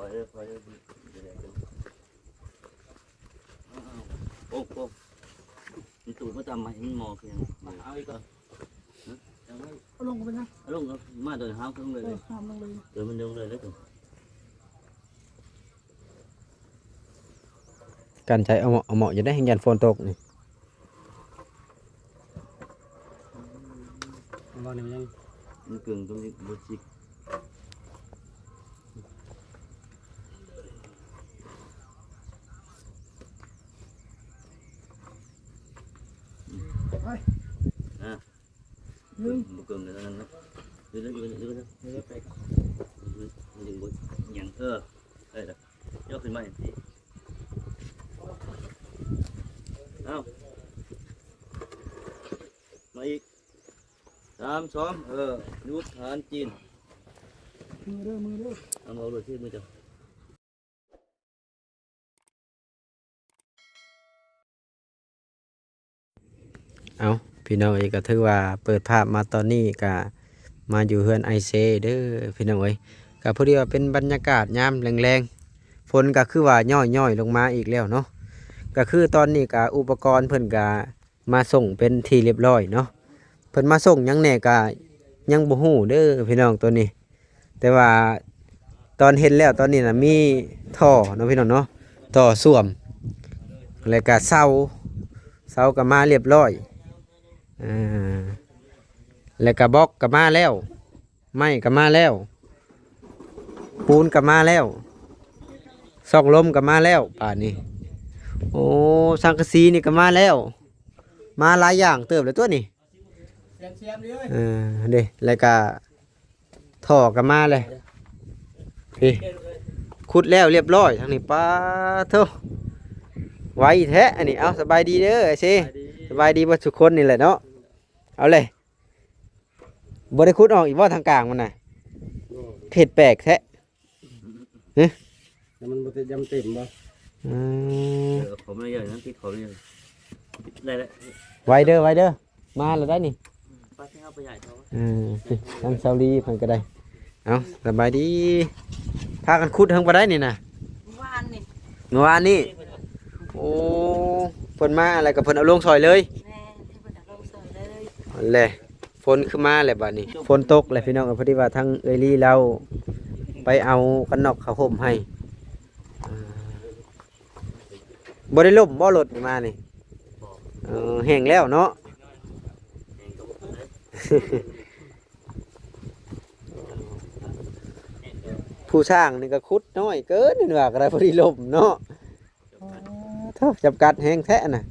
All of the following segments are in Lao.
ໂອ້ໂຫ ມັນຕູດມາຕາມໃໝ່ ມັນໝໍ້ຄືຫຍັງ? ເອົາອີກກ່ອນ ເອົາລົງກໍເປັນຫຍັງ? ເອົາລົງ ເອົາມາໂດຍຫ້າມເຄິ່ງເລີຍ ເອີ ຫ້າມລົງເລີຍ ໂດຍມັນລົງເລີຍເດ້. ກັນໃຈເອົາເໝາະ ເອົາເໝາະຢູ່ເດ້ ແຮ່ງຢ້ານຝົນຕົກນີ້. ເວົ້າແນວຫຍັງ? ມັນເກິ່ງຕົງນີ້ບໍ່ຊິກ. ໄປ ອ່າ ໜຶ່ງ ບໍ່ເກິ່ງເລີຍນັ້ນເນາະ. ເດີໆໆໆ ເດີໆ ໄປກ່ອນ ມັນຍັງບໍ່ຫຍັງ ເອີ ໄດ້ລະ. ຍົກຂຶ້ນມາອີກທີ ເອົາ ມາອີກ ສາມ ສອງ ເອີ ຢຸດ ທະຫານຈີນ ມືເດີ ມືເດີ ເອົາ ເອົາໂລດ ທີ່ມືເຈົ້າ. ເອົາ ພີ່ນ້ອງເອີຍ ກໍຖືວ່າເປີດພາບມາຕອນນີ້ ກໍມາຢູ່ເຮືອນອ້າຍເຊເດີພີ່ນ້ອງເອີຍ. ກໍພໍດີວ່າເປັນບັນຍາກາດຍາມແລງໆ ຝົນກໍຄືວ່າຍ້ອຍໆລົງມາອີກແລ້ວເນາະ. ກໍຄືຕອນນີ້ກໍອຸປະກອນເພິ່ນກໍມາສົ່ງເປັນທີ່ລຽບຮ້ອຍເນາະ. ເພິ່ນມາສົ່ງຫຍັງແດ່ກໍຍັງບໍ່ຮູ້ເດີພີ່ນ້ອງ ໂຕນີ້. ແຕ່ວ່າຕອນເຫັນແລ້ວ ຕອນນີ້ນະມີທໍ່ເນາະພີ່ນ້ອງເນາະ ທໍ່ສ້ວມ ແລ້ວກະເສົາ ເສົາກໍມາລຽບຮ້ອຍ ອ່າ ແລ້ວກະບລັອກກໍມາແລ້ວ ໄມ້ກໍມາແລ້ວ ປູນກໍມາແລ້ວ ຊ່ອງລົມກໍມາແລ້ວ ບາດນີ້. ໂອ້ ສັງກະສີນີ້ກໍມາແລ້ວ ມາຫຼາຍຢ່າງເຕີບແລ້ວຕົວນີ້. ເອີ ເດ້ ແລ້ວກະທໍ່ກໍມາເລີຍ ພີ້ ຂຸດແລ້ວລຽບຮ້ອຍທາງນີ້. ປາໂທ້ ໄວແທ້ອັນນີ້. ເອົາ ສະບາຍດີເດີອ້າຍເຊ ສະບາຍດີເບິດທຸກຄົນນີ້ແຫຼະເນາະ. ເອົາເລີຍ ບໍ່ໄດ້ຂຸດອອກອີກບໍ່ທາງກາງມັນນະ? ບໍ່ ເຮັດແປກແທ້. ຮະ ແລ້ວມັນບໍ່ຕິດ ຢາມເຕັມບໍ່? ອືມ ເອີ ເອົາຂອມມາເລີຍ ຍັງຕິດຂອມຢູ່ ໄດ້ແລ້ວ ໄວເດີ ໄວເດີ ມາແລ້ວໄດ໋ນີ້. ປາຊິເຮົາໄປໃຫຍ່ເຂົາ ເອີ ທາງຊາວລີເພິ່ນກໍໄດ້. ເອົາ ສະບາຍດີ ພາກັນຂຸດເຖິງປານໃດນີ້ນະ? ມື້ວານນີ້ ມື້ວານນີ້. ໂອ້ ເພິ່ນມາແລ້ວກໍເພິ່ນເອົາລົງຊ່ອຍເລີຍ. ແມ່ນ ເພິ່ນເອົາລົງຊ່ອຍເລີຍ ແຫຼະ. ຝົນຄືມາແລ້ວບາດນີ້ ຝົນຕົກແລ້ວພີ່ນ້ອງເອີຍ. ພໍດີວ່າທາງເອື້ອຍລີລາວໄປເອົາກັນນອກຜ້າຫົ່ມໃຫ້. ອ່າ ບໍ່ໄດ້ລົ້ມບໍ່ລົດມານີ້? ບໍ່ ເອີ ແຫ້ງແລ້ວເນາະ. ຜູ້ຊ່າງນີ້ກໍຂຸດນ້ອຍເກີນ ເຫັນວ່າກໍໄດ້ ພໍດີລົ້ມເນາະ. ໂອ້ ໂທ້ ຈຳກັດແຮງແທ້ນະ.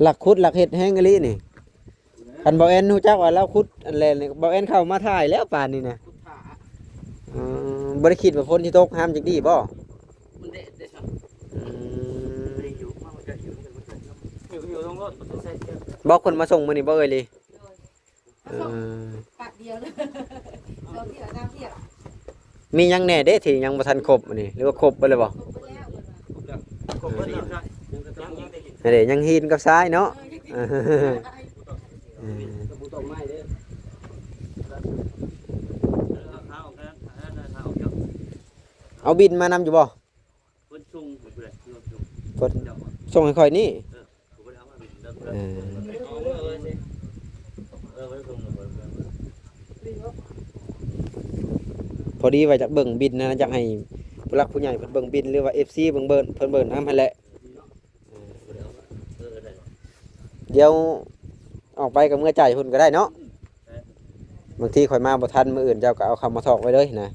ລັກຂຸດລັກເຮັດແຮງອີ່ຫຼີນີ້. ຄັນບ່າວແອນຮູ້ຈັກວ່າລາວຂຸດອັນແລນີ້ ບ່າວແອນເຂົ້າມາຖ່າຍແລ້ວປານນີ້ນະ. ອືມ ບໍ່ໄດ້ຄິດວ່າຝົນຊິຕົກຫ້າມຈັກດີບໍ່? ມັນແດດເດ້ຊະ. ອືມ ຢູ່ ຢູ່ ຢູ່ ຢູ່ ຢູ່ ບໍ່ຄົນມາສົ່ງມື້ນີ້ບໍ່ເອີຍລີ? ເອີ ປະດຽວເລີຍ ສອງເທື່ອສາມເທື່ອ. ມີຫຍັງແດ່ເດ້ທີ່ຍັງບໍ່ທັນຄົບອັນນີ້ ຫຼືວ່າຄົບເບິດແລ້ວບໍ່? ຄົບເບິດແລ້ວ ຄົບເບິດແລ້ວ ຍັງ ຍັງແຕ່ຫີນ ອັນນີ້ຍັງຫີນກັບຊາຍເນາະ. ເອີ ເອີ ເອົາບິນມານຳຢູ່ບໍ່? ເພິ່ນສົ່ງໃຫ້ຜູ້ໃດ? ເພິ່ນສົ່ງໃຫ້ຂ້ອຍນີ້. ເອີ ເອີ ພໍດີວ່າຢາກເບິ່ງບິນນະ ຢາກໃຫ້ຜູ້ຫຼັກຜູ້ໃຫຍ່ເພິ່ນເບິ່ງບິນ ຫຼືວ່າເອັຟຊີເບິ່ງເບິ່ງ ເພິ່ນເບິ່ງນຳຫັ້ນແຫຼະ. ດຽວອອກໄປກໍເມືອຈ່າຍເພິ່ນກໍໄດ້ເນາະ. ບາງທີຂ້ອຍມາບໍ່ທັນ ມື້ອື່ນເຈົ້າກໍເອົາເຂົ້າມາຖອກໄວ້ເລີຍນະ.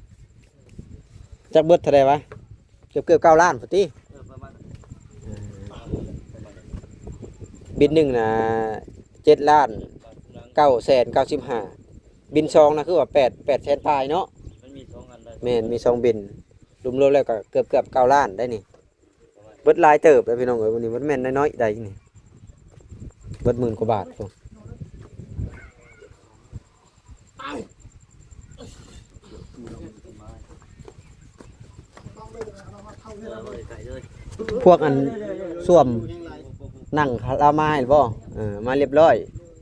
ຈັກເບິດເທົ່າໃດວະ? ເກືອບໆເກົ້າລ້ານພຸ້ນຕິ. ເອີ ປະມານ ເອີ ບິນໜຶ່ງນະ ເຈັດລ້ານເກົ້າແສນເກົ້າສິບຫ້າ. ບິນສອງນະ ຄືວ່າແປດ ແປດແສນປາຍເນາະ. ມັນມີສອງອັນໃດ? ແມ່ນ ມີສອງບິນ. ລວມໆແລ້ວກໍເກືອບໆເກົ້າລ້ານໄດ໋ນີ້. ເບິດຫຼາຍເຕີບເດ້ພີ່ນ້ອງເອີຍ. ມື້ນີ້ບໍ່ແມ່ນນ້ອຍໆໃດ໋ນີ້ ເບິດໝື່ນກວ່າບາດພຸ້ນ. ພວກອັນສ້ວມນັ່ງຄາລາມາຍບໍ່? ເອີ ມາລຽບຮ້ອຍ.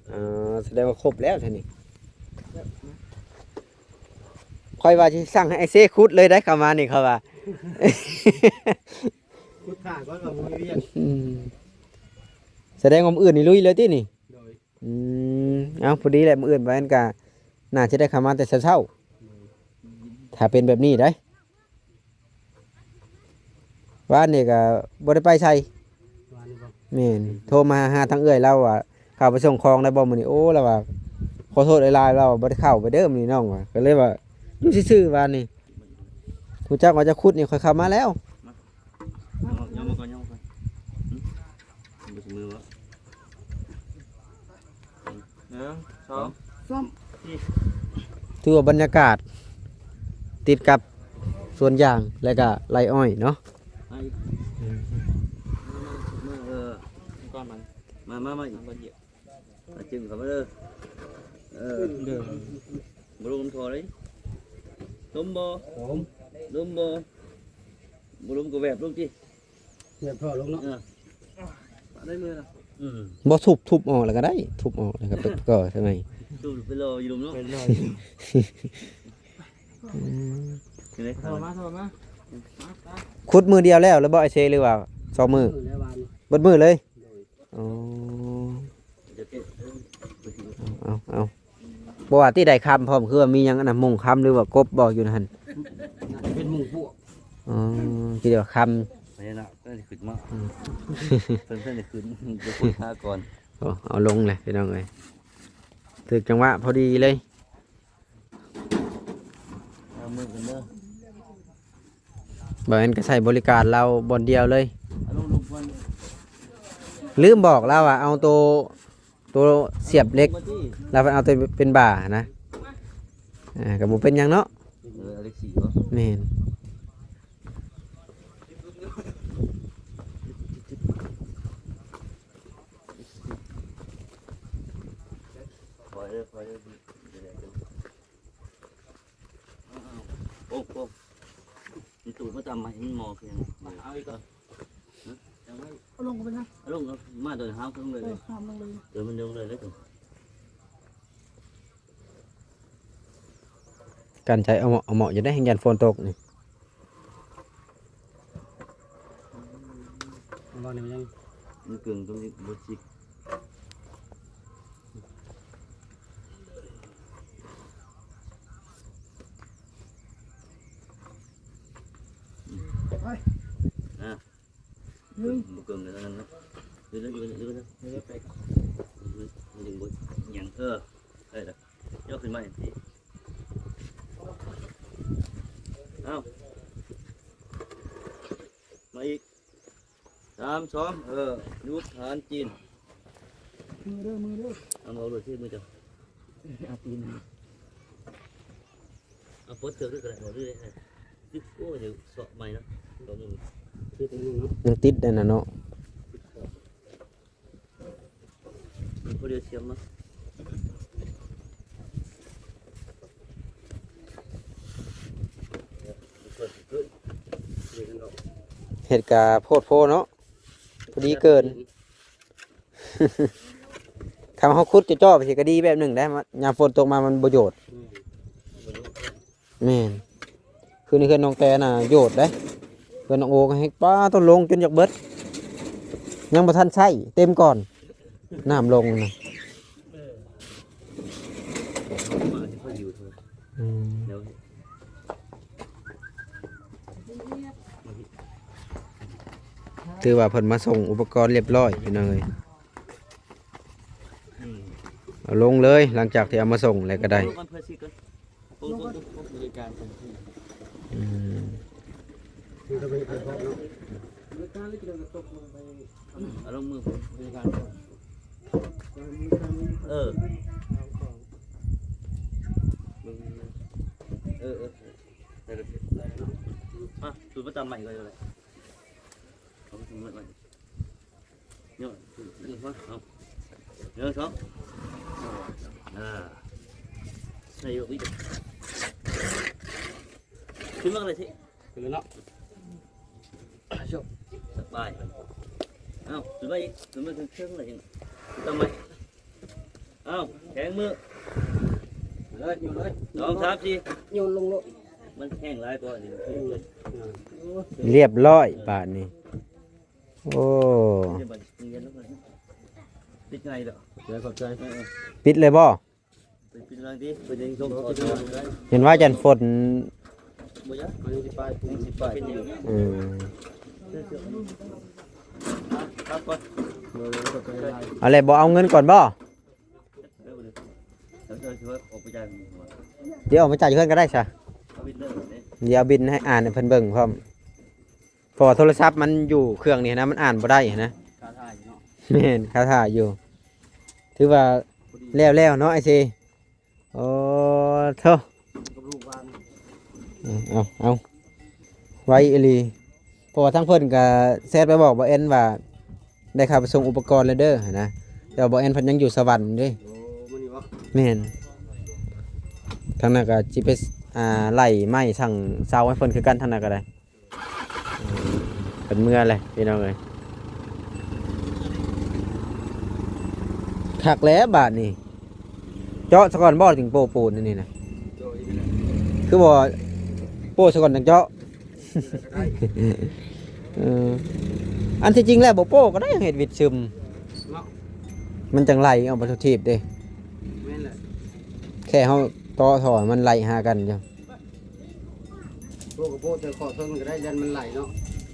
ເອີ ສະແດງວ່າຄົບແລ້ວຊະນີ້. ຂ້ອຍວ່າຊິສັ່ງໃຫ້ອ້າຍເຊຂຸດເລີຍໄດ໋ ເຂົ້າມານີ້ ເຂົາວ່າ ຂຸດຖ້າກ່ອນວ່າບໍ່ມີວຽກ. ອືມ ສະແດງວ່າມື້ອື່ນນີ້ລຸຍເລີຍຕິນີ້? ໂດຍ. ອືມ ເອົ້າ ພໍດີແຫຼະ ມື້ອື່ນປານນັ້ນກະໜ້າຈະໄດ້ເຂົ້າມາແຕ່ເຊົ້າໆ ໂດຍ ຖ້າເປັນແບບນີ້ໄດ໋. ວານນີ້ກໍບໍ່ໄດ້ໄປໃສ. ວານນີ້ບໍ່? ແມ່ນ ໂທມາຫາທາງເອື້ອຍລາວວ່າ ເຂົ້າໄປສົ່ງຂອງໄດ້ບໍ່ມື້ນີ້? ໂອ້ ລາວວ່າ ຂໍໂທດຫຼາຍໆ ລາວວ່າບໍ່ໄດ້ເຂົ້າໄປເດີ້ມື້ນີ້ນ້ອງວ່າ. ກໍເລີຍວ່າ ຢູ່ຊື່ໆ ວານນີ້ ຮູ້ຈັກວ່າຈະຂຸດນີ້ ຂ້ອຍເຂົ້າມາແລ້ວ. ມາ ຍ່ອງ ຍ່ອງມາກ່ອນ ຍ່ອງມາກ່ອນ. ຫຶ? ບໍ່ສະເໝີບໍ່? ໜຶ່ງ ສອງ ສາມ ສີ່. ຖືວ່າບັນຍາກາດຕິດກັບສວນຢາງ ແລະກະໄຮ່ອ້ອຍເນາະ. ມາອີກ ມາ ເອີ ກ່ອນມັນ ມາ ມາ ມາອີກ ມາ ຈຶ່ງເຂົ້າມາເດີ. ເອີ ເດີ ບໍ່ລົງນຳທໍ່ເລີຍ. ລົມບໍ່? ລົມ ລົມບໍ່? ບໍ່ລົມກໍແວບລົງຕິ. ແວບທໍ່ລົງເນາະ. ເອີ ໄດ້ມື້ລະ. ອືມ ບໍ່ ທຸບ ທຸບອອກແລ້ວກໍໄດ້ ທຸບອອກແລ້ວກໍໄປກໍ່ໃສ່ໃໝ່. ທຸບໄປລໍຢູ່ລຸ່ມເນາະ. ໄປລໍຢູ່ ອືມ ເຫັນໄດ໋? ໂທມາ ໂທມາ ມາ ມາ. ຂຸດມື້ດຽວແລ້ວ ຫຼືບໍ່ອ້າຍເຊ ຫຼືວ່າສອງມື້? ມື້ແລ້ວວານນີ້ ເບິດມື້ເລີຍ. ໂດຍ. ອໍ ເອົາ ເອົາ ບໍ່ວ່າຕິໄດ້ຄຳພ້ອມ ຄືວ່າມີຫຍັງອັນນະ ມົງຄຳ ຫຼືວ່າກົບບໍ່ຢູ່ຫັ້ນ? ເປັນມົງພວກ. ອໍ ຄິດວ່າຄຳ ພະຍານາກເພິ່ນຂຶ້ນມາ. ອືມ ເພິ່ນ ເພິ່ນໄດ້ຂຶ້ນ ໄປຄົ້ນຫາກ່ອນ. ໂອ້ ເອົາລົງແຫຼະພີ່ນ້ອງເອີຍ ຖືກຈັງຫວະພໍດີເລີຍ. ເອົາມືກັນເດີ. ບ່າວແອນກໍໃຊ້ບໍລິການລາວບ່ອນດຽວເລີຍ. ເອົາລົງ ລົງກ່ອນ. ລືມບອກລາວວ່າເອົາໂຕ ໂຕສຽບເຫຼັກ ມາຕິ ລາວເພິ່ນເອົາໂຕເປັນບ່ານະ. ອ່າ ກໍບໍ່ເປັນຫຍັງເນາະ. ເອີ ເອົາເຫຼັກສີ່ເນາະ. ແມ່ນ. ຄອຍເດີ ຄອຍເດີ. ໂອ້ໂຫ ມັນຕູດມາຕາມໃໝ່ ມັນໝໍ້ຄືຫຍັງ? ເອົາອີກກ່ອນ. ຮະ? ເອົາລົງກໍເປັນຫຍັງ? ເອົາລົງ ເອົາມາໂດຍຫາມຂຶ້ນເລີຍ. ເອີ ຫາມລົງເລີຍ. ເອີ ມັນລົງເລີຍເດ້. ກັນໃຈເອົາເໝາະ ເອົາເໝາະຢູ່ເດ້ ແຮ່ງຢ້ານຝົນຕົກນີ້. ບໍ່ ນີ້ມັນຍັງ ມັນເກິ່ງຕົງນີ້ບໍ່ຈິກ. ໄປ ອ່າ ໜຶ່ງ ບໍ່ເກິ່ງເລີຍນັ້ນເນາະ. ເດີໆ ເດີໆ ເດີໆ ໄປກ່ອນ. ມັນຍັງບໍ່ຫຍັງ ເອີ ໄດ້ລະ. ຍົກຂຶ້ນມາອີກທີ. ເອົາ ມາອີກ. ສາມ ສອງ ເອີ ຢຸດ ທະຫານຈີນ. ມືເດີ ມືເດີ. ເອົາ ເອົາໂລດ ໃຊ້ມືເຈົ້າ. ເອົາຕີນ. ເອົາ ປົດເສື້ອເລີຍກໍໄດ້ ບໍ່ເລີຍ. ໂອ້ຍ ດຽວເຊາະໃໝ່ເນາະ. ຍັງຕິດໄດ້ນະເນາະ. ພໍດີສຽມມາ ເຮັດກະໂພດໂພເນາະ ພໍດີເກີນ. ຄັນເຮົາຂຸດຈະເຈາະໄປຊິກະດີແບບໜຶ່ງໄດ໋ ຍາມຝົນຕົກມາມັນບໍ່ໂຍດ. ແມ່ນ ຄືໃນເຮືອນນ້ອງແຕນະໂຍດເດ້. ເຮືອນນ້ອງໂອກໍແຮງ ປ້າ ຕ້ອງລົງຈົນຢາກເບິດ ຍັງບໍ່ທັນໃຊ້ ເຕັມກ່ອນ ນ້ຳລົງນະ. ອືມ ຖືວ່າເພິ່ນມາສົ່ງອຸປະກອນລຽບຮ້ອຍ ພີ່ນ້ອງເອີຍ. ເອົາລົງເລີຍ ຫຼັງຈາກທີ່ເອົາມາສົ່ງແລ້ວກໍໄດ້. ອືມ ເອົາລົງມື ເອີ ເອີ ເອີ ໄດ້ແລ້ວ ມາ ສູດມາຕຳໃໝ່ກ່ອນກໍໄດ້. ເອົາໄປ ເອົາ ເອົາ ເອົາ ເອົາ ໜຶ່ງ ສອງ ອ່າ ໃສ່ຢູ່ ຂຶ້ນມາກໍໄດ້ຊິ ຂຶ້ນແລ້ວເນາະ. ສະບາຍ. ເອົາ ຂຶ້ນມາອີກ ຂຶ້ນມາເທິງໆ ເລີຍ ຕຳໃໝ່. ເອົາ ແຂງມື. ເລີຍ ໂຍນເລີຍ ສອງ ສາມ ສີ່ ໂຍນລົງໂລດ ມັນແຫ້ງຫຼາຍກວ່ານີ້ ອືມ ລຽບຮ້ອຍບາດນີ້. ໂອ້ ປິດງ່າຍດອກ ເດີ ຂອບໃຈ ເອີໆ ປິດເລີຍບໍ່? ປິດຫຼັງຕິ ເພິ່ນຍັງສົ່ງຕໍ່ ເຫັນວ່າຢ້ານຝົນ ບໍ່ຢາກ ມັນຍັງຊິໄປ ຍັງຊິໄປຢູ່ ອືມ ຄັບກ່ອນ ເອົາແຫຼະ ບໍ່ເອົາເງິນກ່ອນບໍ່? ດຽວອອກມາຈ່າຍຢູ່ເຮືອນກໍໄດ້ຊະ ດຽວເອົາບິນໃຫ້ອ່ານໃຫ້ເພິ່ນເບິ່ງພ້ອມ ເພາະວ່າໂທລະສັບມັນຢູ່ເຄື່ອງນີ້ນະ ມັນອ່ານບໍ່ໄດ້ນະ ຄາຖາຢູ່ເນາະ ແມ່ນ ຄາຖາຢູ່ ຖືວ່າແລ້ວໆເນາະ ອ້າຍເຊ ໂອ້ ໂທ້ ເອົາ ເອົາ ເອົາ ໄວອີ່ຫຼີ ເພາະວ່າທາງເພິ່ນກໍແຊັດໄປບອກບ່າວແອນວ່າ ໄດ້ເຂົ້າໄປສົ່ງອຸປະກອນແລ້ວເດີຫັ້ນນະ ແຕ່ວ່າບ່າວແອນເພິ່ນຍັງຢູ່ສະຫວັນເດ້ ໂອ້ ມື້ນີ້ບໍ່? ແມ່ນ ທາງນັ້ນກໍຊິໄປ ອ່າ ໄລ່ໄມ້ ສ້າງເສົາໃຫ້ເພິ່ນຄືກັນ ທາງນັ້ນກໍໄດ້ ເພິ່ນເມືອແຫຼະພີ່ນ້ອງເອີຍ ຄັກແລ້ວບາດນີ້ ເຈາະສະກ່ອນບໍ່ ຈຶ່ງໂປ້ປູນອັນນີ້ນະ ຄືບໍ່ໂປ້ສະກ່ອນຈັ່ງເຈາະ? ເອີ ອັນທີ່ຈິງແລ້ວບໍ່ໂປ້ກໍໄດ້ ເຮັດວິດຊຶມເນາະ ມັນຈັ່ງໄຫຼອອກໄປທົ່ວທີບເດ້ ແມ່ນແຫຼະ ແຄ່ເຮົາຕໍ່ທໍ່ໃຫ້ມັນໄຫຼຫາກັນຢູ່ ໂປ້ກໍໂປ້ແຕ່ຂໍເທິງກໍໄດ້ ຢ້ານມັນໄຫຼເນາະ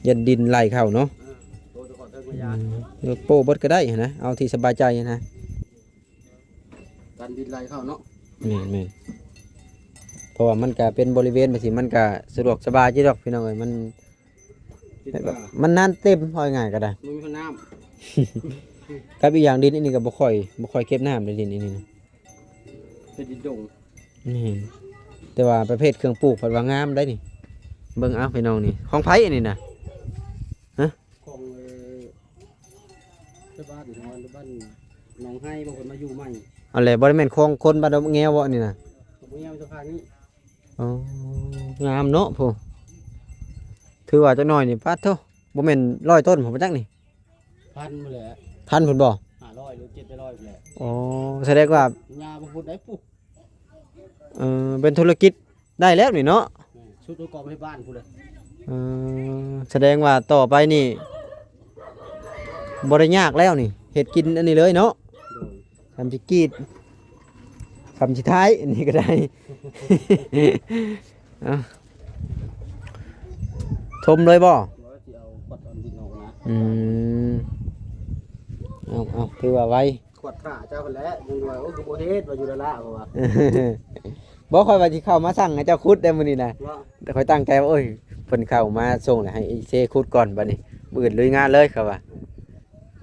ຢ້ານດິນໄຫຼເຂົ້າເນາະ ເອີ ໂປ້ແຕ່ຂໍເທິງກໍຢ່າ ອືມ ໂປ້ເບິດກໍໄດ້ຫັ້ນນະ ເອົາທີ່ສະບາຍໃຈຫັ້ນນະ. ກັນດິນໄຫຼເຂົ້າເນາະ ແມ່ນໆ ເພາະວ່າມັນກະເປັນບໍລິເວນແບບຊີ້ ມັນກະສະດວກສະບາຍຢູ່ດອກພີ່ນ້ອງເອີຍ ມັນ ມັນນານເຕັມ ເວົ້າງ່າຍໆກໍໄດ້ ບໍ່ມີນ້ຳ ກັບອີກຢ່າງດິນອັນນີ້ກໍບໍ່ຄ່ອຍ ບໍ່ຄ່ອຍເກັບນ້ຳເດ້ ດິນອັນນີ້ນະ ເປັນດິນດົງ ແມ່ນ ແຕ່ວ່າປະເພດເຄື່ອງປູກພັດວ່າງາມໄດ໋ນີ້ ເບິ່ງເອົາພີ່ນ້ອງນີ້ ຂອງໃຜອັນນີ້ນະ? ຮະ? ຂອງ ເອີ ຊາວບ້ານຢູ່ທາງບ້ານໜອງໄຮ່ ບາງຄົນມາຢູ່ໃໝ່ ອັນແຫຼະ ບໍ່ໄດ້ແມ່ນຂອງຄົນບ້ານດອກແງວບໍ່ນີ້ນະ? ດອກແງວຢູ່ທາງນີ້ ອໍ ງາມເນາະ ໂພ ຖືວ່າຈັກໜ້ອຍນີ້ ປາດໂທ ບໍ່ແມ່ນຮ້ອຍຕົ້ນບໍ່ຈັກນີ້ ພັນພຸ້ນແຫຼະ ພັນພຸ້ນບໍ່? ຫ້າຮ້ອຍ ຫຼື ເຈັດຮ້ອຍພຸ້ນແຫຼະ ອໍ ສະແດງວ່າ ຍາວບໍ່ພຸ້ນໄດ໋ ປູ ເອີ ເປັນທຸລະກິດໄດ້ແລ້ວນີ້ເນາະ ແມ່ນ ຊຸດປະກອບໃຫ້ບ້ານພຸ້ນເລີຍ ເອີ ສະແດງວ່າຕໍ່ໄປນີ້ບໍ່ໄດ້ຍາກແລ້ວນີ້ ເຮັດກິນອັນນີ້ເລີຍເນາະ ໂດຍ ຄຳຊິກຣີດ ຄຳຊິທ້າຍ ອັນນີ້ກໍໄດ້ ເອົາ ຖົມເລີຍບໍ່? ບໍ່ ຊິເອົາຂວດເອົາດິນອອກນະ ອືມ ເອົາ ເອົາ ຖືວ່າໄວ ຂວດຂ້າເຈົ້າຫັ້ນແຫຼະ ຍັງວ່າ ໂອ້ ຄືບໍ່ເຮັດວ່າຢູ່ລະລະ ເພາະວ່າ ບໍ່ ຂ້ອຍວ່າຊິເຂົ້າມາສັ່ງໃຫ້ເຈົ້າຂຸດໄດ໋ມື້ນີ້ນະ ບໍ່ ຂ້ອຍຕັ້ງໃຈວ່າ ໂອ້ຍ ເພິ່ນເຂົ້າມາສົ່ງແລ້ວໃຫ້ເຊຂຸດກ່ອນ ບັດນີ້ມື້ອື່ນລຸຍງານເລີຍ ເຂົາວ່າ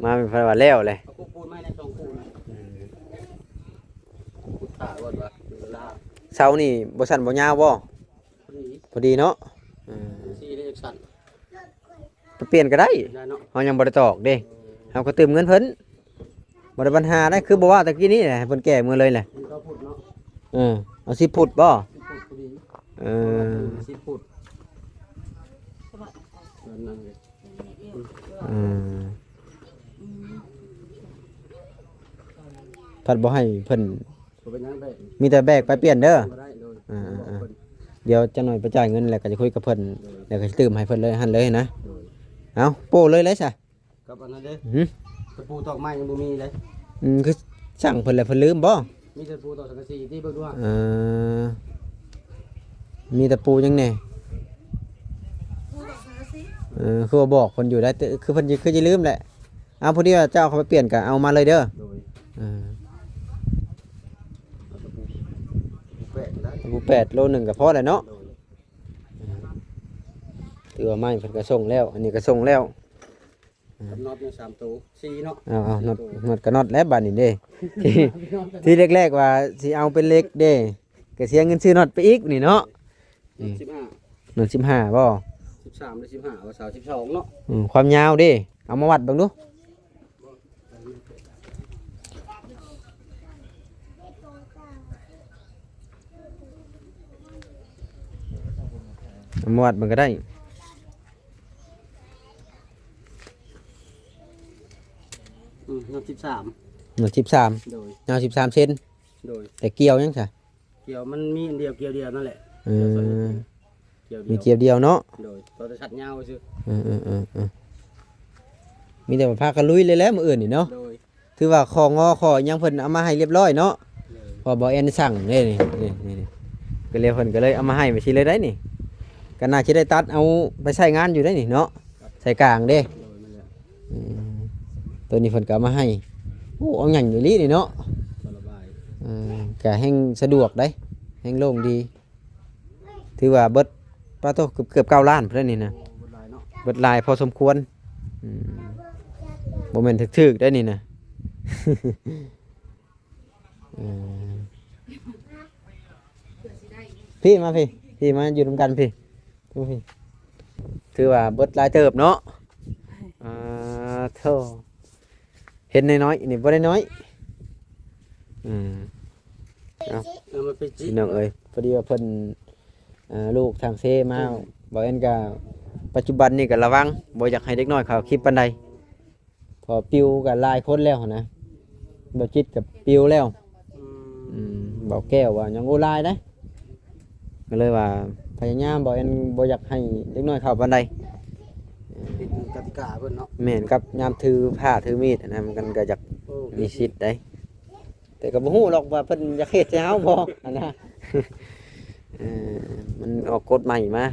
ມາເພິ່ນວ່າແລ້ວແຫຼະ ເອົາປູນມາໃຫ້ສອງຄູ່ນະ ອືມ ຂຸດຂ້າກ່ອນວ່າຢູ່ລະລະ ເສົານີ້ບໍ່ສັ້ນບໍ່ຍາວບໍ່? ພໍດີ ພໍດີເນາະ ເອີ ສີ່ນີ້ຈັ່ງຊັ້ນ ໄປປ່ຽນກໍໄດ້ ໄດ້ເນາະ ເຮົາຍັງບໍ່ໄດ້ຕອກເດ້ ເອີ ເຮົາກໍຕື່ມເງິນເພິ່ນ ບໍ່ໄດ້ບັນຫາໃດ໋ ຄືບໍ່ວ່າຕະກີ້ນີ້ແຫຼະ ໃຫ້ເພິ່ນແກ້ມືເລີຍແຫຼະ ມັນກໍພຸດເນາະ ເອີ ເອົາສິບຟຸດບໍ່? ສິບຟຸດພໍດີ ເອີ ສິບຟຸດ ເອີ ເອີ ພັດບໍ່ໃຫ້ເພິ່ນ ບໍ່ເປັນຫຍັງ ໄດ້ ມີແຕ່ແບກໄປປ່ຽນເດີ ບໍ່ໄດ້ ໂດຍ ອ່າໆໆ ດຽວຈັກໜ້ອຍໄປຈ່າຍເງິນ ແລ້ວກໍຈະຄຸຍກັບເພິ່ນ ໂດຍ ແລ້ວກໍຈະຕື່ມໃຫ້ເພິ່ນເລີຍ ຫັ້ນເລີຍນະ ໂດຍ ເອົາ ໂປ້ເລີຍແຫຼະຊະ ກັບອັນນັ້ນເດ້ ຫື ຕະປູຕອກໄມ້ຍັງບໍ່ມີເດ້ ອືມ ຄືສັ່ງເພິ່ນແລ້ວເພິ່ນລືມບໍ່? ມີແຕ່ຕະປູຕອກສັງກະສີຕິ ເບິ່ງດູ ເອີ ມີຕະປູຫຍັງແດ່? ເອີ ຄືວ່າບອກເພິ່ນຢູ່ໄດ໋ ແຕ່ຄືເພິ່ນ ຄືຈະລືມແຫຼະ ເອົາ ພໍດີວ່າເຈົ້າເອົາເຂົ້າໄປປ່ຽນ ກໍເອົາມາເລີຍເດີ ໂດຍ ເອີ ເອົາຕະປູແປດກໍໄດ້ ຕະປູແປດ ໂລໜຶ່ງກໍພໍແລ້ວເນາະ ໂດຍ ເອີ ຖືວ່າໄມ້ເພິ່ນກໍສົ່ງແລ້ວ ອັນນີ້ກໍສົ່ງແລ້ວ ກັບນັອດນີ້ສາມໂຕ ສີ່ເນາະ ເອົາໆ ນັອດ ນັອດກໍນັອດແລ້ວບາດນີ້ເດ້ ທີ່ແລກໆວ່າຊິເອົາເປັນເຫຼັກເດ້ ກໍເສຍເງິນຊື້ນັອດໄປອີກນີ້ເນາະ ອືມ ສິບຫ້າ ນັ້ນສິບຫ້າບໍ່? ສິບສາມ ຫຼື ສິບຫ້າ ວ່າຊາວ ສິບສອງເນາະ ອືມ ຄວາມຍາວເດ້ ເອົາມາວັດເບິ່ງດູ ເອົາມາວັດເບິ່ງກໍໄດ້ ອືມ ນັອດສິບສາມ ນັອດສິບສາມ ໂດຍ ຍາວສິບສາມເຊັນ ໂດຍ ແຕ່ກ່ຽວຫຍັງຊະ? ກ່ຽວ ມັນມີອັນດຽວກ່ຽວດຽວນັ້ນແຫຼະ. ເອີ ກ່ຽວສອງ ກ່ຽວດຽວ ມີກ່ຽວດຽວເນາະ. ໂດຍ ຕໍ່ແຕ່ສັດຍາວຊື່. ເອີໆໆໆ ມີແຕ່ວ່າພາກັນລຸຍເລີຍແຫຼະມື້ອື່ນນີ້ເນາະ. ໂດຍ ຖືວ່າຂໍ້ງໍຂໍ້ຫຍັງເພິ່ນເອົາມາໃຫ້ລຽບຮ້ອຍເນາະ. ໂດຍ ເພາະບໍ່ແອນສັ່ງເດ້ນີ້ ນີ້ ນີ້ ນີ້ ກໍເລີຍ ເພິ່ນກໍເລີຍເອົາມາໃຫ້ໄປຊີ້ເລີຍໄດ໋ນີ້. ກໍໜ້າຊິໄດ້ຕັດເອົາໄປໃຊ້ງານຢູ່ໄດ໋ນີ້ເນາະ ໃສ່ກາງເດ້. ໂດຍ ແມ່ນແຫຼະ. ອືມ ໂຕນີ້ເພິ່ນກໍເອົາມາໃຫ້. ໂອ້ ເອົາຫຍັງອີ່ຫຼີນີ້ເນາະ. ສະບາຍ ເອີ ກໍແຮ່ງສະດວກໄດ໋ ແຮ່ງໂລ່ງດີ. ຖືວ່າເບິດ ປາໂທ້ ເກືອບ ເກືອບເກົ້າລ້ານພຸ້ນແຫຼະນີ້ນະ. ໂອ້ ເບິດຫຼາຍເນາະ ເບິດຫຼາຍພໍສົມຄວນ. ອືມ ບໍ່ແມ່ນຖືກໆໄດ໋ນີ້ນະ. ເອີ ພີ່ມາພີ່ ພີ່ມາຢູ່ນຳກັນພີ່ ພີ່ ຖືວ່າເບິດຫຼາຍເຕີບເນາະ. ອ່າ ໂທ້ ເຫັນນ້ອຍໆນີ້ບໍ່ໄດ້ນ້ອຍ. ອືມ ເອົາ ເອົາມາໄປຈິ ພີ່ນ້ອງເອີຍ ພໍດີວ່າເພິ່ນ ເອີ ລູກທາງເຊມາ. ອືມ ບໍ່ແອນກໍປັດຈຸບັນນີ້ກໍລະວັງ ບໍ່ຢາກໃຫ້ເດັກນ້ອຍເຂົ້າຄລິບປານໃດ ເພາະປິວກໍຫຼາຍຄົນແລ້ວຫັ້ນນະ ບໍ່ຈິດກໍປິວແລ້ວ. ອືມ ອືມ ບໍ່ແກ້ວວ່າຍັງ ໂອ້ ຫຼາຍເດ້. ກໍເລີຍວ່າພະຍາຍາມ ບໍ່ແອນບໍ່ຢາກໃຫ້ເດັກນ້ອຍເຂົ້າປານໃດ. ຜິດກະຕິກາເພິ່ນເນາະ. ແມ່ນ ກັບຍາມຖືຜ້າຖືມີດຫັ້ນນະ ມັນກໍຢາກ ໂອ້ ມີສິດໄດ໋. ແຕ່ກໍບໍ່ຮູ້ດອກວ່າເພິ່ນຢາກເຮັດໃສ່ເຮົາບໍ່ຫັ້ນນະ. ເອີ ມັນອອກກົດໃໝ່ມາ. ໂດຍ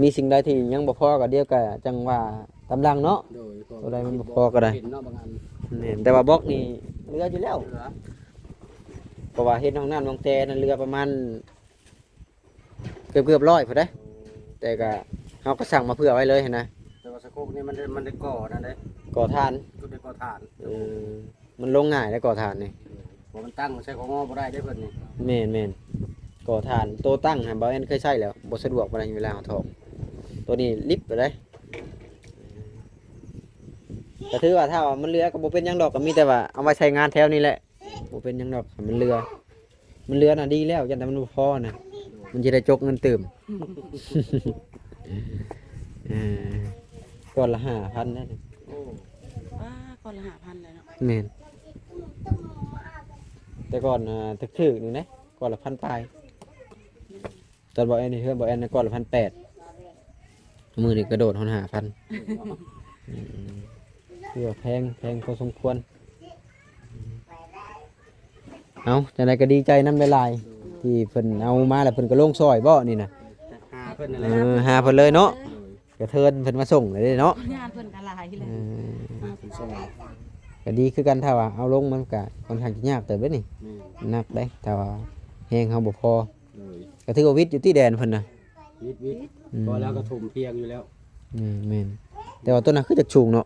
ມີສິ່ງໃດທີ່ຍັງບໍ່ພໍກໍດຽວກໍຈັ່ງວ່າຕາມຫຼັງເນາະ. ໂດຍ ໂຕໃດມັນບໍ່ພໍກໍໄດ້ ເຫັນເນາະບາງອັນ. ແມ່ນ ແຕ່ວ່າບລັອກນີ້ເຫຼືອຢູ່ແລ້ວ ເຫຼືອ ເພາະວ່າເຮັດຫ້ອງນ້ຳຫ້ອງແຕ່ນັ້ນເຫຼືອປະມານ ເກືອບໆຮ້ອຍພຸ້ນເດ້. ແຕ່ກໍເຮົາກໍສັ່ງມາເພື່ອໄວ້ເລີຍຫັ້ນນະ. ແຕ່ວ່າສະໂຄກນີ້ມັນໄດ້ ມັນໄດ້ກໍ່ນັ້ນເດ້ ກໍ່ຖ່ານ ກໍໄດ້ກໍ່ຖ່ານ. ເອີ ມັນລົງງ່າຍເດ້ ກໍ່ຖ່ານນີ້ ເພາະມັນຕັ້ງໃສ່ຂອງງໍບໍ່ໄດ້ເດ້ເພິ່ນນີ້. ແມ່ນໆ ກໍ່ຖ່ານໂຕຕັ້ງຫັ້ນ ບ່າວແອນເຄີຍໃຊ້ແລ້ວ ບໍ່ສະດວກປານໃດເວລາເຮົາຖອກ. ໂຕນີ້ລິບໄປເດ້. ກໍຖືວ່າຖ້າວ່າມັນເຫຼືອກໍບໍ່ເປັນຫຍັງດອກ ກໍມີແຕ່ວ່າເອົາໄວ້ໃຊ້ງານແຖວນີ້ແຫຼະ. ບໍ່ເປັນຫຍັງດອກ ຄັນມັນເຫຼືອ ມັນເຫຼືອນະດີແລ້ວ ຢ້ານແຕ່ມັນບໍ່ພໍນະ ມັນຊິໄດ້ຈົກເງິນຕື່ມ. ເອີ ກ້ອນລະຫ້າພັນນະ. ໂອ້ ປ້າ ກ້ອນລະຫ້າພັນແລ້ວເນາະ. ແມ່ນ ແຕ່ກ່ອນ ອ່າ ຖືກໆ ໜຶ່ງເດ້ ກ້ອນລະພັນປາຍ. ຕອນບໍ່ແອນເຮັດເຮືອນ ບໍ່ແອນກ້ອນລະພັນແປດ ມື້ນີ້ກະໂດດຮອດຫ້າພັນ. ອືມ ຖືວ່າແພງ ແພງພໍສົມຄວນ. ເອົາ ຈັ່ງໃດກໍດີໃຈນຳຫຼາຍໆ ທີ່ເພິ່ນເອົາມາ ແລ້ວເພິ່ນກໍລົງຊ່ອຍບໍ່ນີ້ນະ. ຫາເພິ່ນນັ້ນແຫຼະ ເອີ ຫາເພິ່ນເລີຍເນາະ. ໂດຍ ກະເທີນເພິ່ນມາສົ່ງເລີຍເນາະ. ງານເພິ່ນກໍຫຼາຍແຫຼະ. ເອີ ຫາເພິ່ນສົ່ງ ກໍດີຄືກັນ ຖ້າວ່າເອົາລົງມັນກໍຄ່ອນຂ້າງຈະຍາກເຕີບເດ້ນີ້. ແມ່ນ ໜັກເດ້ ຖ້າວ່າແຮງເຮົາບໍ່ພໍ. ໂດຍ ກໍຖືວ່າວິດຢູ່ຕິແດນເພິ່ນນະ. ວິດ ວິດ ອືມ ເພາະວ່າລາວກໍຖົມພຽງຢູ່ແລ້ວ. ແມ່ນໆ ແຕ່ວ່າໂຕນັ້ນຄືຈະສູງເນາະ.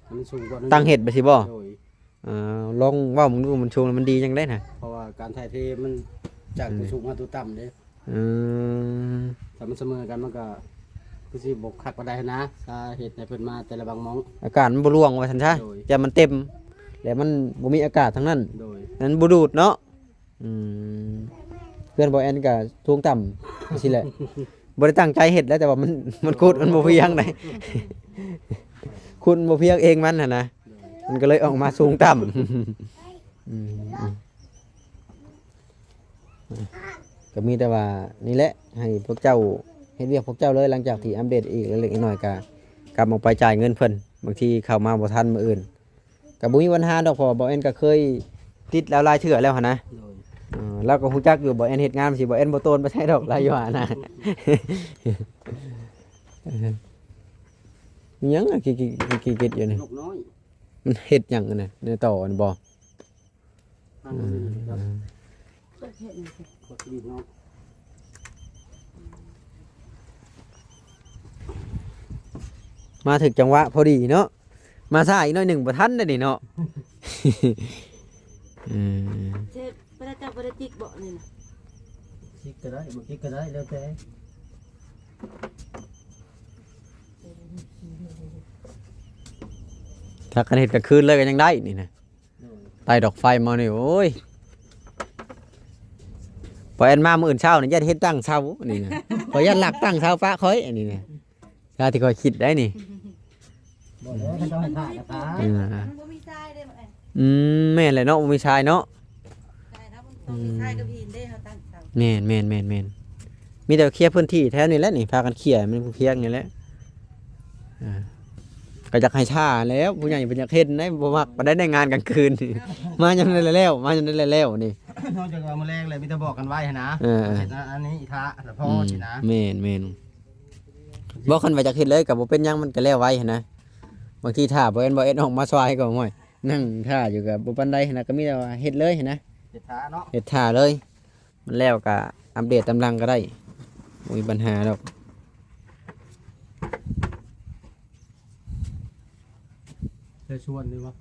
ມັນສູງກວ່ານັ້ນ ຕັ້ງເຮັດໄປຊິບໍ່? ໂດຍ ອ່າ ລອງເວົ້າເບິ່ງດູ ມັນສູງແລ້ວມັນດີຈັ່ງໃດນະ? ເພາະວ່າການຖ່າຍເທມັນຈາກ ອືມ ຕົວສູງມາຕົວຕ່ຳເດ້. ອືມ ຖ້າມັນສະເໝີກັນມັນກໍຄືຊິບໍ່ຄັກປານໃດຫັ້ນນະ ຖ້າເຮັດໃຫ້ເພິ່ນມາແຕ່ລະບາງໝ່ອງ ອາກາດມັນບໍ່ລ່ວງວ່າຊັ້ນຊະ. ໂດຍ ຢ້ານມັນເຕັມ ແລ້ວມັນບໍ່ມີອາກາດທາງນັ້ນ. ໂດຍ ມັນບໍ່ດູດເນາະ. ອືມ ເຮືອນບໍ່ແອນກໍສູງຕ່ຳຈັ່ງຊີ້ແຫຼະ. ບໍ່ໄດ້ຕັ້ງໃຈເຮັດແຫຼະ ແຕ່ວ່າມັນ ມັນຂຸດມັນບໍ່ພຽງໃດ ຂຸດບໍ່ພຽງເອງມັນຫັ້ນນະ. ໂດຍ ມັນກໍເລີຍອອກມາສູງຕ່ຳ. ອືມ ອືມ ກໍມີແຕ່ວ່ານີ້ແຫຼະ ໃຫ້ພວກເຈົ້າເຮັດວຽກພວກເຈົ້າເລີຍ. ຫຼັງຈາກທີ່ອັບເດດອີກເລັກໆນ້ອຍໆ ກໍກັບອອກໄປຈ່າຍເງິນເພິ່ນ ບາງທີເຂົ້າມາບໍ່ທັນມື້ອື່ນ ກໍບໍ່ມີບັນຫາດອກ ເພາະວ່າບໍ່ແອນກໍເຄີຍຕິດລາວຫຼາຍເທື່ອແລ້ວຫັ້ນນະ. ໂດຍ ເອີ ລາວກໍຮູ້ຈັກຢູ່ ບໍ່ແອນເຮັດງານຊິ ບໍ່ແອນບໍ່ໂຕນໄປໃສດອກ ລາວຢູ່ຫັ້ນນະ. ເອີ ມີຫຍັງ ກິດໆໆ ຢູ່ນີ້ ນົກນ້ອຍ ມັນເຮັດຫຍັງອັນນັ້ນ ໃນຕໍ່ອັນບໍ່? ເອີ ມາຖືກຈັງຫວະພໍດີເນາະ ມາຊ້າອີກໜ້ອຍໜຶ່ງບໍ່ທັນເດ້ນີ້ເນາະ. ເອີ ເຮັດ ບໍ່ໄດ້ຈັບ ບໍ່ໄດ້ຈິກເບາະນີ້ນະ? ຈິກກໍໄດ້ ບໍ່ຈິກກໍໄດ້ ແລ້ວແຕ່ ຖ້າຄັນເຮັດກາງຄືນເລີຍກໍຍັງໄດ້ນີ້ນະ. ໂດຍ ໄຕ່ດອກໄຟມານີ້ ໂອ້ຍ ພໍແອນມາມື້ອື່ນເຊົ້ານີ້ ຢ້ານເຫັນຕັ້ງເສົານີ້ນະ ຂ້ອຍຢ້ານລັກຕັ້ງເສົາປະຂ້ອຍອັນນີ້ນະ ຖ້າທີ່ຂ້ອຍຄິດໄດ້ນີ້. ບໍ່ແລ້ວ ເຂົາເຈົ້າໃຫ້ຖ້າກໍຖ້າ ເອີ ມັນບໍ່ມີຊາຍເດ້ ບໍ່ແອນ ອືມ ແມ່ນແຫຼະເນາະ ບໍ່ມີຊາຍເນາະ. ອືມ ຊາຍກັບຫີນເດ້ ເຮົາຕັ້ງເສົາ ແມ່ນໆໆໆ ມີແຕ່ເຄຍພື້ນທີ່ແຖວນີ້ແຫຼະນີ້ ພາກັນເຄຍໃຫ້ມັນພຽງນີ້ແຫຼະ. ອ່າ ກໍຢາກໃຫ້ຖ້າແລ້ວ ຜູ້ໃຫຍ່ເພິ່ນຢາກເຫັນໄດ໋ ບໍ່ມັກປານໃດໃນງານກາງຄືນນີ້ ມາຍາມໃດແລ້ວ ມາຍາມໃດແລ້ວນີ້ ນອກຈາກວ່າມື້ແລງແລ້ວ ມີແຕ່ບອກກັນໄວ້ຫັ້ນນະ ເອີ ເຮັດອັນນີ້ຖ້າລະພໍ ອືມ ຊິນະ ແມ່ນໆ ບໍ່ ຄັນວ່າຢາກເຮັດເລີຍກໍບໍ່ເປັນຫຍັງ ມັນກໍແລ້ວໄວຫັ້ນນະ. ບາງທີຖ້າບໍ່ແມ່ນ ບໍ່ແມ່ນອອກມາຊ່ວຍກໍ ໂອ້ຍ ນັ່ງຖ້າຢູ່ກໍບໍ່ປານໃດຫັ້ນນະ ກໍມີແຕ່ວ່າເຮັດເລີຍຫັ້ນນະ ເຮັດຖ້າເນາະ ເຮັດຖ້າເລີຍ ມັນແລ້ວກໍອັບເດດຕາມຫຼັງກໍໄດ້ ບໍ່ມີບັນຫາດອກ. ໄດ້ສ່ວນນີ້ບໍ່?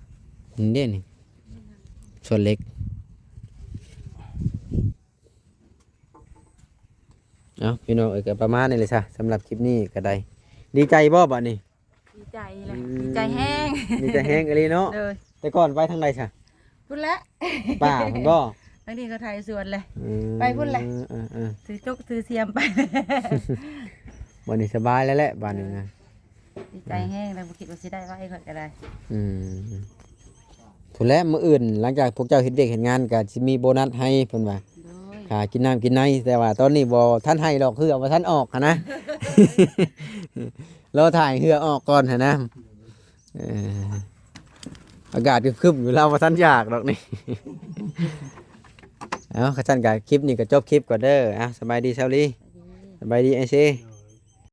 ນີ້ເດ້ນີ້ ສ່ວນເຫຼັກ. ເອົ້າ ພີ່ນ້ອງເອີຍ ກໍປະມານນີ້ແຫຼະຊະ ສຳລັບຄລິບນີ້ກໍໄດ້. ດີໃຈບໍ່ບາດນີ້? ດີໃຈແຫຼະ ອືມ ດີໃຈແຮງ ດີໃຈແຮງອີ່ຫຼີເນາະ. ໂດຍ ແຕ່ກ່ອນໄປທາງໃດຊະ? ພຸ້ນແຫຼະ ປ່າພຸ້ນບໍ່? ທາງນີ້ເຂົາໄຖສວນແຫຼະ ອືມ ໄປພຸ້ນແຫຼະ ເອີໆ ຖືຈົກຖືສຽມໄປ ບັດນີ້ສະບາຍແລ້ວແຫຼະ ບາດນີ້ນະ. ດີໃຈແຮງ ແລ້ວບໍ່ຄິດວ່າຊິໄດ້ໄວ ຂ້ອຍກໍໄດ້ ອືມ ພຸ້ນແຫຼະ ມື້ອື່ນຫຼັງຈາກພວກເຈົ້າເຮັດວຽກເຮັດງານກໍຊິມີໂບນັດໃຫ້ເພິ່ນວ່າ ໂດຍ ຄ່າກິນນ້ຳກິນໃນ ແຕ່ວ່າຕອນນີ້ບໍ່ທັນໃຫ້ດອກ ເຫື່ອບໍ່ທັນອອກຫັ້ນນະ ລໍຖ້າໃຫ້ເຫື່ອອອກກ່ອນຫັ້ນນະ. ເອີ ອາກາດຄຶ້ມໆຢູ່ ລາວບໍ່ທັນຢາກດອກນີ້. ເອົ້າ ຄັນຊັ້ນກໍຄລິບນີ້ກໍຈົບຄລິບກ່ອນເດີ. ເອົ້າ ສະບາຍດີຊາວລີ ສະບາຍດີອ້າຍເຊ.